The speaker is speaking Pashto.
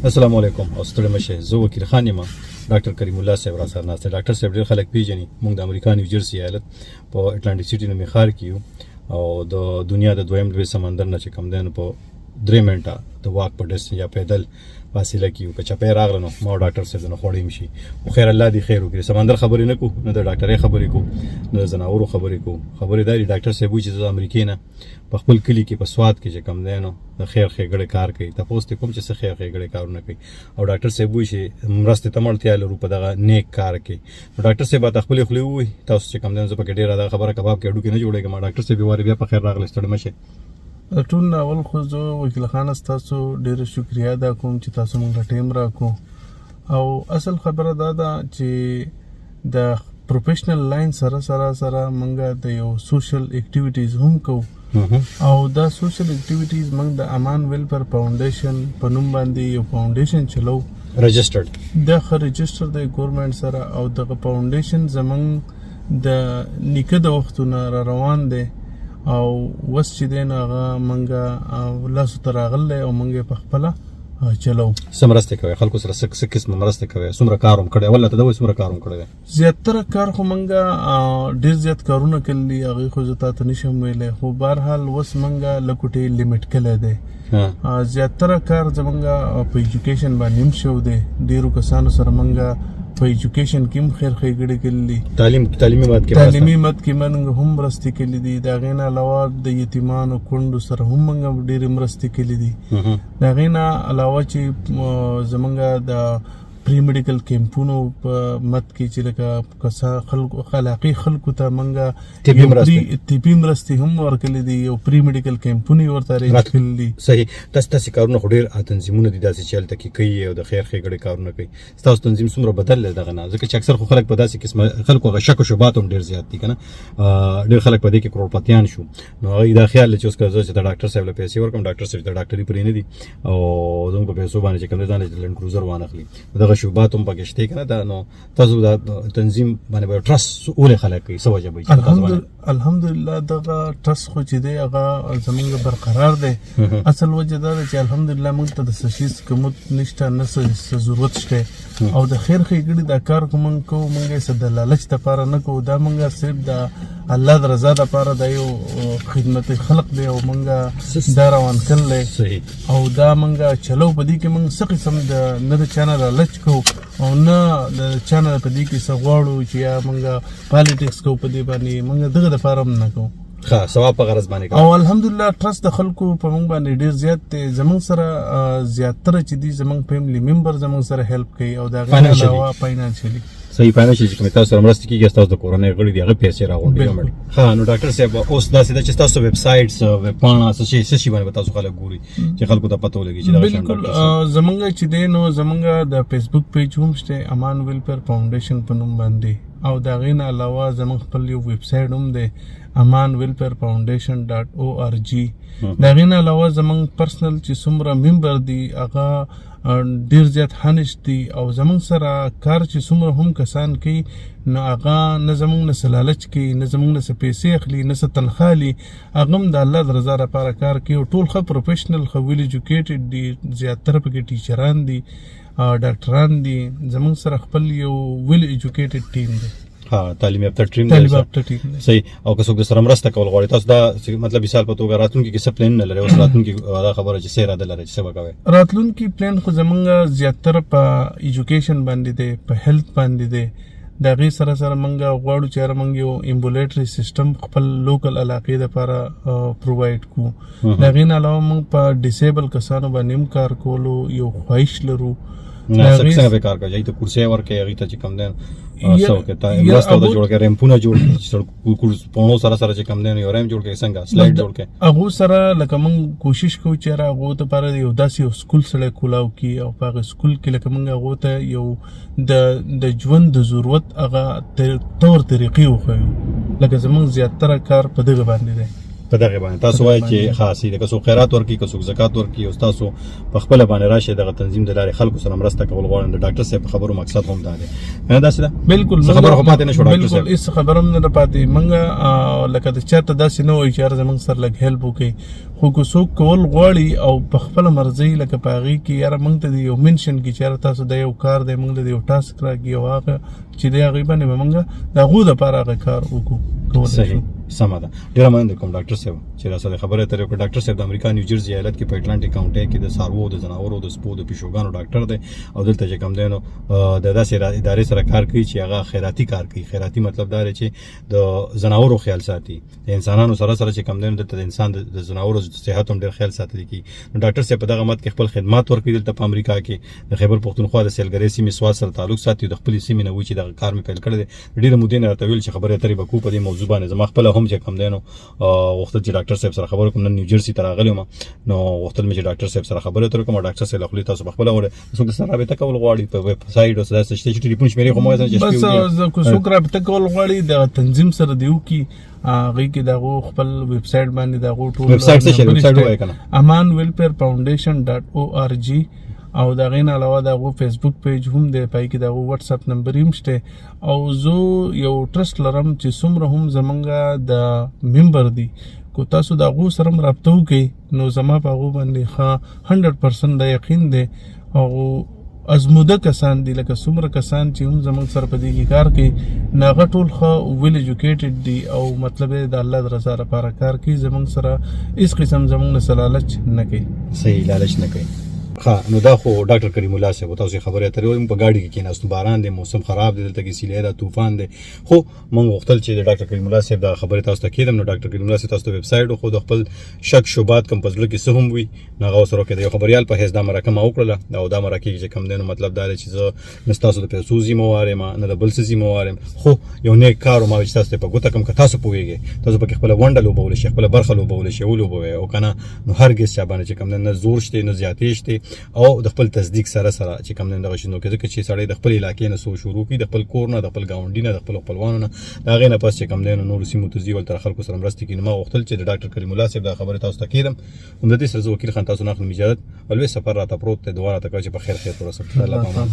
السلام علیکم او ستړي مشه، زه وکیل خان یم. ډاکټر کریم الله صاحب را سره ناست دی. ډاکټر صاحب ډېر خلک پیژني. موږ د امریکا نیو جرسي ایالت په اټلانټیک سیټي نومي ښار کې یو او د دنیا د دویم لوی سمندر نه چې کوم دی نو په 3 منټه د walk په distance یا پیدل فاصله کې یو. که چپه راغله نو ما او ډاکټر صاحب نه خوړیم شي. خو خیر، الله دې خیر وکړي. سمندر خبرې نه کو، نه د ډاکټرۍ خبرې کو، نه د ځناورو خبرې کو. خبرې دا دي، ډاکټر صاحب وایي چې زه د امریکې نه په خپل کلي کې په سوات کې چې کوم دی نو د خیر ښېګړې کار کوي. تپوس ترې کوم چې څه خیر ښېګړې کارونه کوي او ډاکټر صاحب وایي چې مرستې ته اړتیا لرو په دغه نیک کار کې. نو ډاکټر صاحب ته خپلې خولې ووایي تاسو چې کوم دی نو زه پکې ډېره دغه خبره کباب کې هډوکي نه جوړېږم. ډاکټر صاحب، یو وارې بیا په خیر راغلی، ستړي مه شئ. ټول نه اول خو زه وکیل خان ستاسو ډیره شکریه ادا کوم چې تاسو موږ ته ټایم راکو. او اصل خبره دا ده چې د professional line سره سره موږ د یو social activities هم کوو او دا social activities موږ د امان ویلفیر فاونډیشن په نوم باندې یو فاونډیشن چلو. رجسټرډ؟ د خه رجسټر دی ګورنمنت سره او دغه فاونډیشن زمونږ د نیکه د وختونه را روان دی او وس چې دی نو هغه مونږه لاسو ته راغلی او مونږ یې په خپله چلو. څه مرسته کوي خلکو سره؟ څه څه قسمه مرسته کوي؟ څومره کار هم کړی؟ اول ته دا وایي، څومره کار هم کړی دی؟ زیاتره کار خو مونږه ډیر زیات کارونه کړي دي، هغې خو زه تاته نشم ویلی، خو بهرحال اوس مونږه لکوټې limit کړی دی. زیاتره کار زمونږ په education باندې هم شو دی. ډیرو کسانو سره مونږه په education کې هم خیر ښېګړې کړي دي. تعلیمي مد کې؟ تعلیمي مد کې مونږ هم مرستې کړي دي. د هغې نه علاوه د یتیمانو کونډو سره هم مونږ ډېرې مرستې کړي دي. د هغې نه علاوه چې زمونږ د پری میډیکل کیمپونو په مد کې چې لکه کسا خلکو علاقې خلکو ته مونږه طبي یو مرستې. طبي مرستې هم ورکړي دي او پری میډیکل کیمپونه یې ورته arrange کړي دي. صحیح، تاسو کارونه خو ډیر تنظیمونه دي داسې چې هلته کې کوي او د خیر ښېګړې کارونه کوي. ستاسو تنظیم څومره بدل دی دغه نه؟ ځکه چې اکثر خو خلک په داسې قسمه خلکو هغه شک او شبهات هم ډیر زیات دي کنه. ډیر خلک په دې کې کروڑپتیان شو، نو هغه دا خیال چې اوس که زه چې د ډاکټر صاحب له پیسې ورکړم، ډاکټر صاحب د ډاکټري پرې نه دي او زموږ په پیسو باندې چې کوم ځان له لند کروزر وانخلي. دغه شبهات هم پکې شته کنه. دا نو تاسو دا تنظیم باندې به trust ولې خلک کوي؟ څه وجه به چې تاسو باندې؟ الحمدلله، دغه trust خو چې دی هغه زمونږ برقرار دی. اصل وجه دا ده چې الحمدلله موږ ته د څه شي کموت نشته، نه څه ضرورت شته او د خیر ښېګړې دا کار کوم موږ کوو، موږ یې څه د لالچ دپاره نه کوو. دا موږ صرف د الله د رضا دپاره د یو خدمت خلق دی او موږ دا روان کړل دی. او دا موږ چلو. په دې کې موږ څه قسم د نه د چا نه لالچ کوو او نه د چا نه په دې کې څه غواړو چې یا موږ politics کوو. په دې باندې موږ دغه دپاره هم نه کوو. ښه، ثواب په غرض باندې کوي. او الحمدلله trust د خلکو په موږ باندې ډیر زیات دی. زمونږ سره زیاتره چې دي زمونږ family member زمونږ سره help کوي او د هغې نه Financially. علاوه financially. صحیح، financial چې کوم تاسو سره مرسته کیږي، تاسو د کورنۍ غړي دي، هغه پیسې راغونډوي. ښه، نو ډاکټر صاحب، اوس داسې ده چې تاسو ویب سایټ، ویب پاڼه، څه شي باندې به تاسو خلک ګوري چې خلکو ته پته ولګي چې دا شان ډاکټر صاحب؟ زمونږ چې دی نو زمونږ د فیسبوک page هم شته امان ویلفیر فاونډیشن په نوم باندې او د هغې نه علاوه زمونږ خپل یو ویب سایټ هم دی، amanwelfarefoundation.org. د هغې نه علاوه زمونږ personal چې څومره member دي هغه ډیر زیات honest دي او زمونږ سره کار چې څومره هم کسان کوي نو هغه نه زمونږ نه څه لالچ کوي، نه زمونږ نه څه پیسې اخلي، نه څه تنخوا اخلي. هغه هم د الله د رضا لپاره کار کوي او ټول ښه professional، ښه well educated دي. زیاتره پکې ټیچران دي، ډاکټران دي. زمونږ سره خپل یو well educated team دی. ها، تعلیم یافته ټیم دی. تعلیم یافته ټیم دی. صحیح، او که څوک د سره مرسته کول غواړي، تاسو دا مطلب مثال په توګه راتلونکي کې څه پلان نه لري؟ اوس راتلونکي دا خبره چې څه اراده لري، چې څه به کوي؟ راتلونکي پلان خو زمونږ زیاتره په education باندې دی، په health باندې دی. د هغې سره سره مونږ غواړو چې یاره مونږ یو ambulatory system خپل local علاقې دپاره provide کړو. د هغې نه علاوه مونږ په disable کسانو باندې هم کار کولو یو خواهش لرو. نه، څنګه به کار کوي؟ هغې ته کرسي ورکړي، هغې ته چې کوم دی څه وکړي، تا مرسته ورته جوړ کړي، ریمپونه جوړ کړي چې سړک پاڼو سره سره چې کوم دی یو ramp جوړ کړي، څنګه slide جوړ کړي؟ هغو سره لکه مونږ کوشش کوو چې یاره هغو دپاره یو داسې یو school سړی کولاو کړي او په هغه school کې لکه مونږ هغو ته یو د ژوند د ضرورت هغه طور طریقې وښیو. لکه زمونږ زیاتره کار په دغه باندې دی. په دغه باندې تاسو وایئ چې خاصی ده، که څوک خیرات ورکړي، که څوک زکات ورکړي او تاسو په خپل باندې راشي دغه تنظیم د لارې خلکو سره مرسته کول غواړي، د ډاکټر صاحب په خبرو مقصد هم دا دی، نه داسې ده؟ بالکل. څه خبره خو پاتې نه شوه ډاکټر صاحب. بالکل، هیڅ خبره هم نه ده پاتې. مونږ لکه د چاته داسې نه وایو چې یاره زمونږ سره لږ help وکړي، خو که څوک کول غواړي او په خپله مرضي، لکه په هغې کې یاره مونږ ته د یو mention کړي چې یاره تاسو دا یو کار دی، مونږ له یو task راکړي او هغه چې دی هغې باندې به مونږ د هغو دپاره هغه کار وکړو، کولی صحیح شو. سمه ده. ډیره مننه کوم ډاکټر صاحب چې را سره خبرې اترې وکړې. ډاکټر صاحب د امریکا نیوجرسي ایالت کې په اټلانټیک کاونټي کې د څاروو، د ځناورو، د سپو، د پیشوګانو ډاکټر دی او دلته چې کوم دی نو د داسې ادارې سره کار کوي چې هغه خیراتی کار کوي. خیراتی مطلب دا دی چې د ځناورو خیال ساتي، د انسانانو سره سره چې کوم دی نو دلته د انسان د ځناورو صحت هم ډیر خیال ساتل کیږي. نو ډاکټر صاحب په دغه مد کې خپل خدمات ورکوي. دلته په امریکا کې د خیبر پښتونخوا د سیلګرۍ سیمې سوات سره تعلق ساتي. د خپلې سیمې نه و چې دغه کار مې پیل کړی دی، ډیره مودې نه راته ویل چې خبرې اترې به کوو په دې موضوع باندې. زما خپله هم چې کوم دی نو غوښتل چې ډاکټر صاحب سره خبرې کوم. نن نیوجرسي ته راغلی وم نو غوښتل مې چې ډاکټر صاحب سره خبرې اترې کوم. ډاکټر صاحب له خولې تاسو په خپله اورئ. څوک درسره رابطه کول غواړي په ویب سایټ او څه داسې شته چې ټلیفون شمېرې خو مو وایاست چې بس شپې وکړي؟ زه که څوک رابطه کول غواړي د تنظیم سره دی وکړي، هغې کې د هغو خپل ویب سایټ باندې د هغو ټول ویب سایټ څه شی؟ ویب سایټ نمبر ووایه که نه. امان ویلفیر فاونډیشن ډاټ او آر جی، او د هغې نه علاوه د هغو فیسبوک پیج هم دی، په هغې کې د هغو واتس اپ نمبر هم شته. او زه یو trust لرم چې څومره هم زمونږ د member دي، که تاسو د هغو سره هم رابطه وکړئ نو زما په هغو باندې ښه 100% دا یقین دی. هغو ازموده کسان دي، لکه څومره کسان چې هم زمونږ سره په دې کې کار کوي نو هغه ټول ښه well educated دي او مطلب یې د الله د رضا لپاره کار کوي. زمونږ سره هیڅ قسم زمونږ نه څه لالچ نه کوي. صحیح، لالچ نه کوي. ښه، نو دا خو ډاکټر کریم الله صاحب تاسو خبرې اترې وکړې. موږ په ګاډي کې کېناستو، باران دی، موسم خراب دی، دلته کې سیلۍ ده، طوفان دی، خو موږ غوښتل چې د ډاکټر کریم الله صاحب دا خبرې تاسو ته کېدم. نو ډاکټر کریم الله صاحب تاسو ته ویب سایټ وښود، خپل شک شبهات کوم په زړه کې څه هم وي نو هغه ورسره وکړئ. د یو خبریال په حیث دا مرکه ما وکړله او دا مرکه کې چې کوم دی نو مطلب دا دی چې زه نه ستاسو د پیسو ذمه وار یم، نه د بل څه ذمه وار یم، خو یو نیک کار ما چې تاسو ته په ګوته کوم، که تاسو پوهېږئ تاسو پکې خپله ونډه لوبولی شئ، خپله برخه لوبولی شئ، ولوبوئ، او که نه نو هرګز چا باندې چې کوم دی نه زور شته نه زیاتې شته. او د خپل تصدیق سره سره چې کوم دی دغه شي نو کې، ځکه چې سړی د خپل علاقې نه څو شروع کړي، د خپل کور نه، د خپل ګاونډي نه، د خپل خپلوانو نه، د هغې نه پس چې کوم دی نو نورو سیمو ته ځي، هلته خلکو سره مرستې کوي. نو ما غوښتل چې د ډاکټر کریم الله صاحب دا خبرې تاسو ته کېدم. هم د دې سره زه وکیل خان تاسو نه اخلم اجازت او لوی سفر راته پروت دی. دعا راته کوئ چې په خیر خیر ورسم. الله په امان.